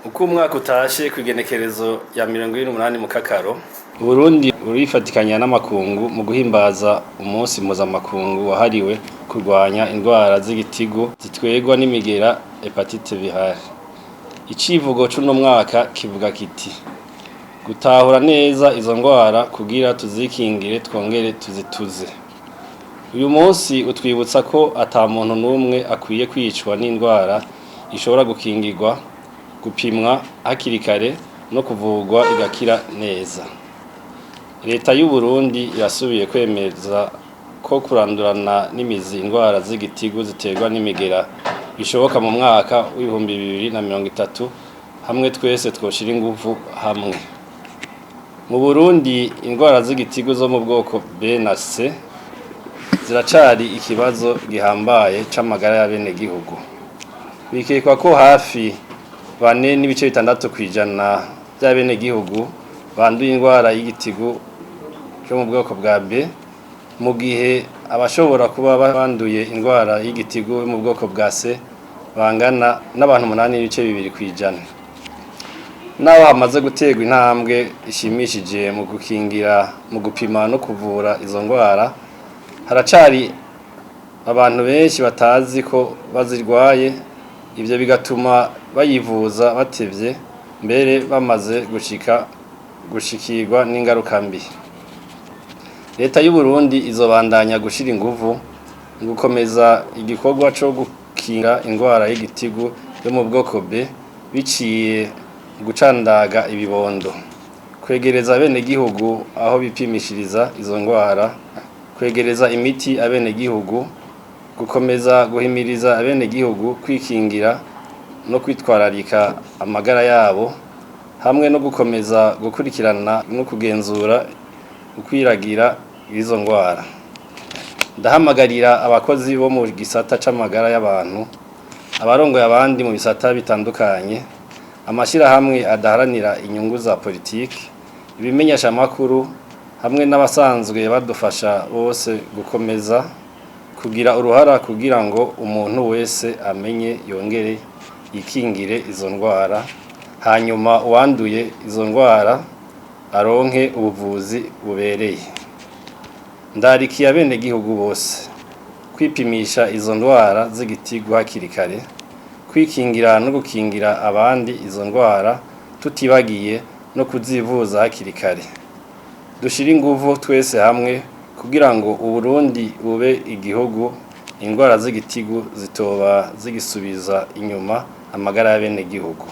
Uko umwaka utashe, kw'igenekerezo rya 28 Mukakaro, Burundi burifatikanya n'amakungu mu guhimbaza umunsi mpuzamakungu wahariwe kurwanya indwara z'igitigu zitwerwa n'imigera hépatite virale. Icivugo c'uno mwaka kivuga kiti: "Gutahura neza izo ndwara kugira tuzikingire twongere tuzituze." Uyu munsi utwibutsa ko ata muntu n'umwe akwiye kwicwa n'indwara ishobora gukingirwa, gupimwa hakiri kare no kuvurwa igakira neza. Leta y'u Burundi irasubiye kwemeza ko kurandurana n'imizi indwara z'igitigu ziterwa n'imigera bishoboka mu mwaka w'2030, hamwe twese twoshira inguvu hamwe. Mu Burundi, indwara z'igitigu zo mu bwoko B na C ziracari ikibazo gihambaye c'amagara y'abenegihugu. Bikekwa ko hafi 4.6% by'abenegihugu banduye indwara y'igitigu cyo mu bwoko bwa B, mu gihe abashobora kuba banduye indwara y'igitigu yo mu bwoko bwa C bangana n'abantu 8.2%. Naho hamaze guterwa intambwe ishimishije mu gukingira, mu gupima no kuvura izo ndwara, haracari abantu benshi batazi ko bazirwaye. Ivyo bigatuma bayivuza batevye, mbere bamaze gushikirwa n'ingaruka mbi. Leta y'u Burundi izobandanya gushira inguvu mu gukomeza igikorwa co gukinga indwara y'igitigu yo mu bwoko B, biciye mu gucandaga ibibondo, kwegereza abenegihugu aho bipimishiriza izo ndwara, kwegereza imiti abenegihugu, gukomeza guhimiriza abenegihugu kwikingira no kwitwararika amagara yabo, hamwe no gukomeza gukurikirana no kugenzura ukwiragira izo ndwara. Ndahamagarira abakozi bo mu gisata c'amagara y'abantu, abarongoye abandi mu bisata bitandukanye, amashirahamwe adaharanira inyungu za politiki, ibimenyeshamakuru hamwe n'abasanzwe badufasha bose gukomeza kugira uruhara kugira ngo umuntu wese amenye yongere yikingire izo ndwara, hanyuma uwanduye izo ndwara aronke ubuvuzi bubereye. Ndarikiye abenegihugu bose kwipimisha izo ndwara z'igitigu hakiri kare, kwikingira no gukingira abandi izo ndwara, tutibagiye no kuzivuza hakiri kare. Dushire inguvu twese hamwe kugira ngo Uburundi bube igihugu indwara z'igitigu zitoba zigisubiza inyuma amagara y'abenegihugu.